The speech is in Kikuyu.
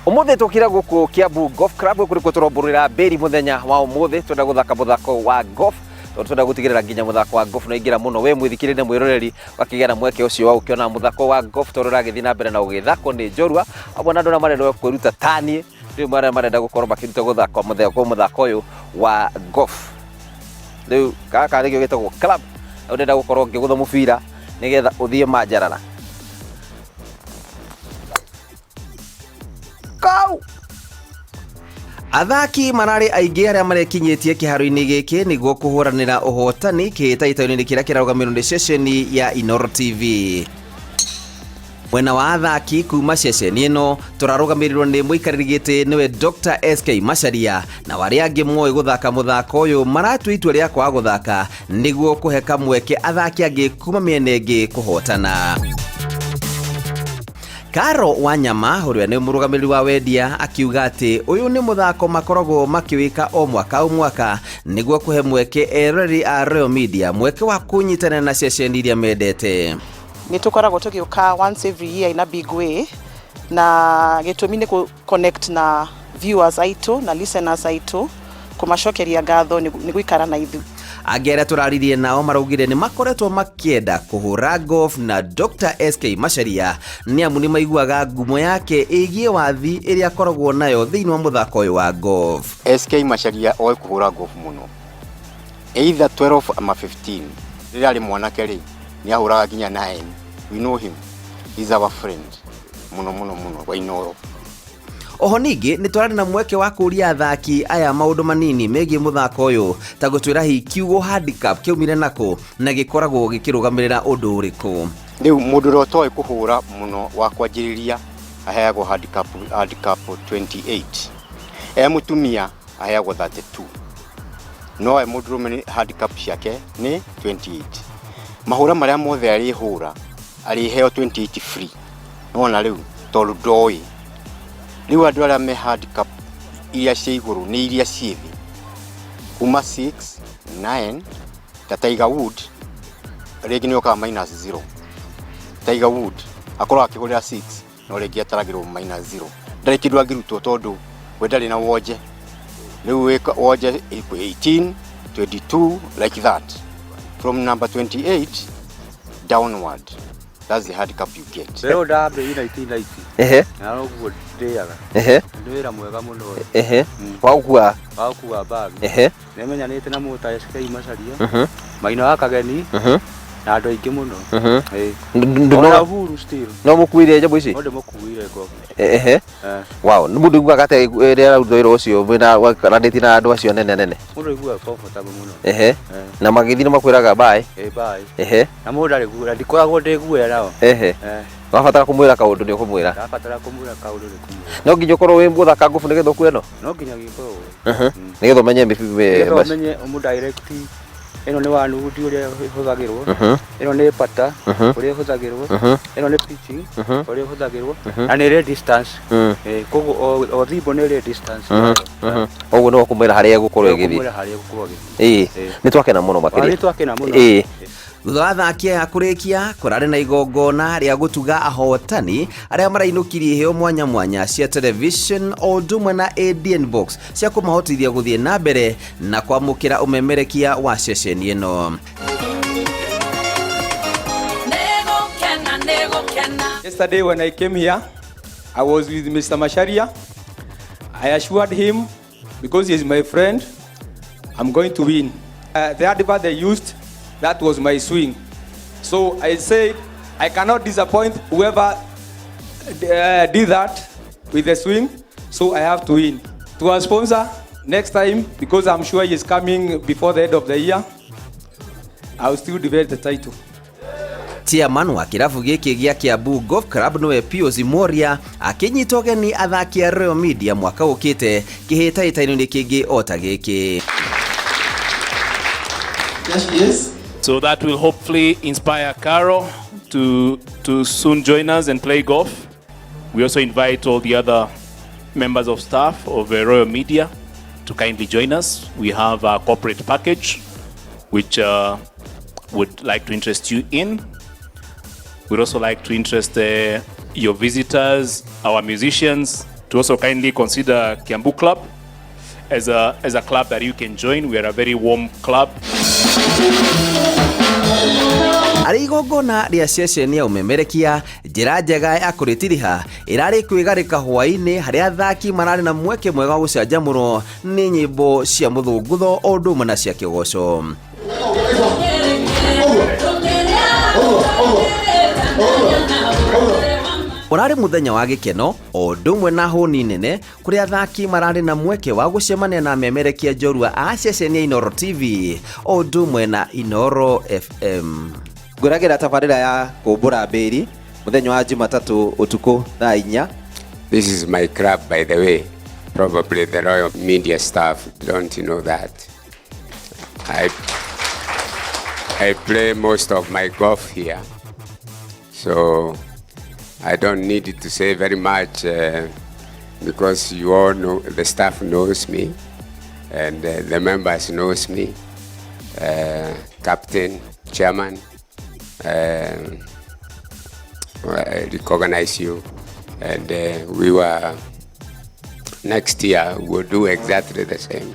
Umuthi tukira guku Kiambu Golf Club, guku nikuo turombũrĩra mbĩri muthenya wa umuthi. Twenda guthaka muthako wa golf tondu twenda gutigirira nginya muthako wa golf naingira muno we mwithikiri na mwiroreri wakigĩa na mweke ucio wa gukiona muthako wa golf tondu uragithii na mbere na gugithakwo ni njorua hamwe na andu aria marenda kwiruta tanie riu maria marenda gukorwo makiruta guthaka muthako uyu wa golf. Riu gaka nĩkĩo gĩtagwo club. Rĩu ndĩrenda gũkorwo ngĩgũtha mũbira nĩgetha ũthiĩ manjarara kau. Athaki mararĩ aingĩ arĩa marekinyĩtie kĩharo-inĩ gĩkĩ nĩguo kũhũranĩra ũhotani kĩhĩtahĩtano-inĩ kĩrĩa kĩrarũgamĩrĩrwo nĩ ceceni ya Inooro TV. Mwena wa athaki kuma ceceni ĩno tũrarũgamĩrĩrwo nĩ mũikarĩri gĩtĩ nĩwe Dr. SK Macharia, na arĩa angĩ moĩ gũthaka mũthako ũyũ maratua itua rĩa kwaga gũthaka nĩguo kũhe kamweke athaki angĩ kuma mĩena ĩngĩ kũhotana. Karo Wanyama ũrĩa nĩ mũrũgamĩrĩri wa wendia akiuga atĩ ũyũ nĩ mũthako makoragwo makĩwĩka o mwaka o mwaka nĩguo kũhe mweke eroreri a Royal Media mweke wa kũnyitanĩra na ceceni iria mendete. Nĩ tũkoragwo tũgĩũka once every year in a big way, na gĩtũmi nĩ kũ connect na viewers aitũ na listeners aitũ, kũmacokeria ngatho nĩ gũikara na ithuĩ. Angĩ arĩa tũraririe nao maraugire nĩ makoretwo makĩenda kũhũra golf na Dr. SK Macharia nĩ amu nĩ maiguaga ngumo yake ĩgiĩ wathi ĩrĩa akoragwo nayo thĩinĩ wa mũthako ũyũ wa golf. SK Macharia oĩ kũhũra golf mũno, either 12 ama 15. Rĩrĩa arĩ mwanake rĩ, nĩ ahũraga nginya 9. We know him, he's our friend mũno mũno mũno wa Inooro. Oho ningĩ nĩ twararĩ na mweke wa kũria athaki aya maũndũ manini megiĩ mũthako ũyũ, ta gũtwĩra hihi kiugo handicap kĩaumire nakũ na gĩkoragwo gĩkĩrũgamĩrĩra ũndũ ũrĩkũ. Rĩu mũndũ ũrĩa ũtoĩ kũhũra mũno wa kwanjĩrĩria aheagwo handicap 28, e mũtumia aheagwo 32, no e mũndũrũme nĩ handicap ciake nĩ 28. Mahũra marĩa mothe arĩhũra arĩheo 28 free. Nĩwona rĩu tondũ ndoĩ. Rĩu andũ arĩa me handicap iria cia igũrũ nĩ iria ciĩ thĩ kuma 6 9, ta Tiger Wood rĩngĩ nĩ okaga minus 0. Tiger Wood akorwo akĩhũrĩra 6, no rĩngĩ ataragĩrwo minus 0, ndarĩ kĩndũ angĩrutwo tondũ we ndarĩ na wonje. Rĩu wonje 18, 22, like that, from number 28 downward, that's the handicap you get. Rĩu ndambĩrĩirie 1990. Na noguo ndĩaga. Nĩ wĩra mwega mũno. Wa gũkua. Wa gũkua bag. Nĩmenyanĩte na mũndũ ta SK Macharia, Maina wa Kageni, na andũ aingĩ mũno. Ona Uhuru still. No mũkuire nyamũ ici? No ndĩmũkuire golf. Wow, nĩ mũndũ iguaga atĩa rĩrĩa araruta wĩra ũcio mwĩna waranĩtie na andũ acio nene nene? Mũndũ aiguaga comfortable mũno. Na magĩthiĩ nĩ makwĩraga bye? Ĩ, bye. Na mũndũ ndarĩ guoya, ndikoragwo ndĩ guoya nao. Wabatara kũmwĩra kaũndũ nĩ ũkũmwĩra? Ndabatara kũmwĩra kaũndũ nĩ kũmwĩra. No nginya ũkorwo wĩ mũthaka ngobu nĩgetha ũkue ĩno? No nginya gĩkorwo. Nĩgetha ũmenye Nĩgetha ũmenye ũmũ direct, ĩno nĩ one wood ũrĩa ĩhũthagĩrwo, ĩno nĩ putter ũrĩa ĩhũthagĩrwo, ĩno nĩ pitching ũrĩa ĩhũthagĩrwo, na nĩ ĩrĩ distance. Koguo o thimbo nĩ ĩrĩ distance. Ũguo nĩguo kũmwĩra harĩa egũkorwo ĩgĩthiĩ. Kũmwĩra harĩa egũkorwo ĩgĩthiĩ. Nĩ twakena mũno makĩria. Nĩ twakena mũno. Thutha wa athaki aya kũrĩkia, kũrarĩ na igongona rĩa gũtuga ahotani arĩa marainũkirie iheo mwanya mwanya cia television o ũndũ ũmwe na ADN box cia kũmahotithia gũthiĩ na mbere na kwamũkĩra ũmemerekia wa ceceni ĩno. Yesterday when I came here, I was with Mr. Macharia. I assured him, because he is my friend, I'm going to win. The advert they used, that was my swing. So I said, I cannot disappoint whoever did that with the swing, so I have to win. To our sponsor, next time, because I'm sure he is coming before the end of the year, I will still defend the title. Chairman wa kĩrabu gĩkĩ gĩa Kiambu Golf Club nĩwe Pius Moria akĩnyita ũgeni athaki a Royal Media mwaka ũkĩte kĩhĩtahĩtano-inĩ kĩngĩ o ta gĩkĩ. Yes. So that will hopefully inspire Caro to soon join us and play golf. We also invite all the other members of staff of Royal Media to kindly join us. We have a corporate package which would like to interest you in. We'd also like to interest your visitors, our musicians. to also kindly consider Kiambu Club as a club that you can join. We are a very warm club. Arĩ igongona rĩa ceceni ya ũmemerekia, njĩra njega ya kũrĩtiriha ĩrarĩ kwĩgarĩka hwaĩ-inĩ, harĩa athaki mararĩ na mweke mwega wa gũcanjamũrwo nĩ nyĩmbo cia mũthũngũtho o ũndũ ũmwe na cia kĩgoco. Ũrarĩ mũthenya wa gĩkeno o ũndũ ũmwe na hũni nene, kũrĩa athaki mararĩ na mweke wa gũcemania na memerekia njorua a ceceni ya Inoro TV o ũndũ ũmwe na Inoro FM. Ngwĩragĩra tabarĩra ya kũmbũra mbĩri mũthenya wa Jumatatũ ũtukũ thaa 4. This is my club, by the way. Probably the Royal Media staff don't know that. I play most of my golf here, so I don't need to say very much because you all know, the staff knows me, and the members knows me. Captain, chairman, I recognize you, and we were next year we'll do exactly the same.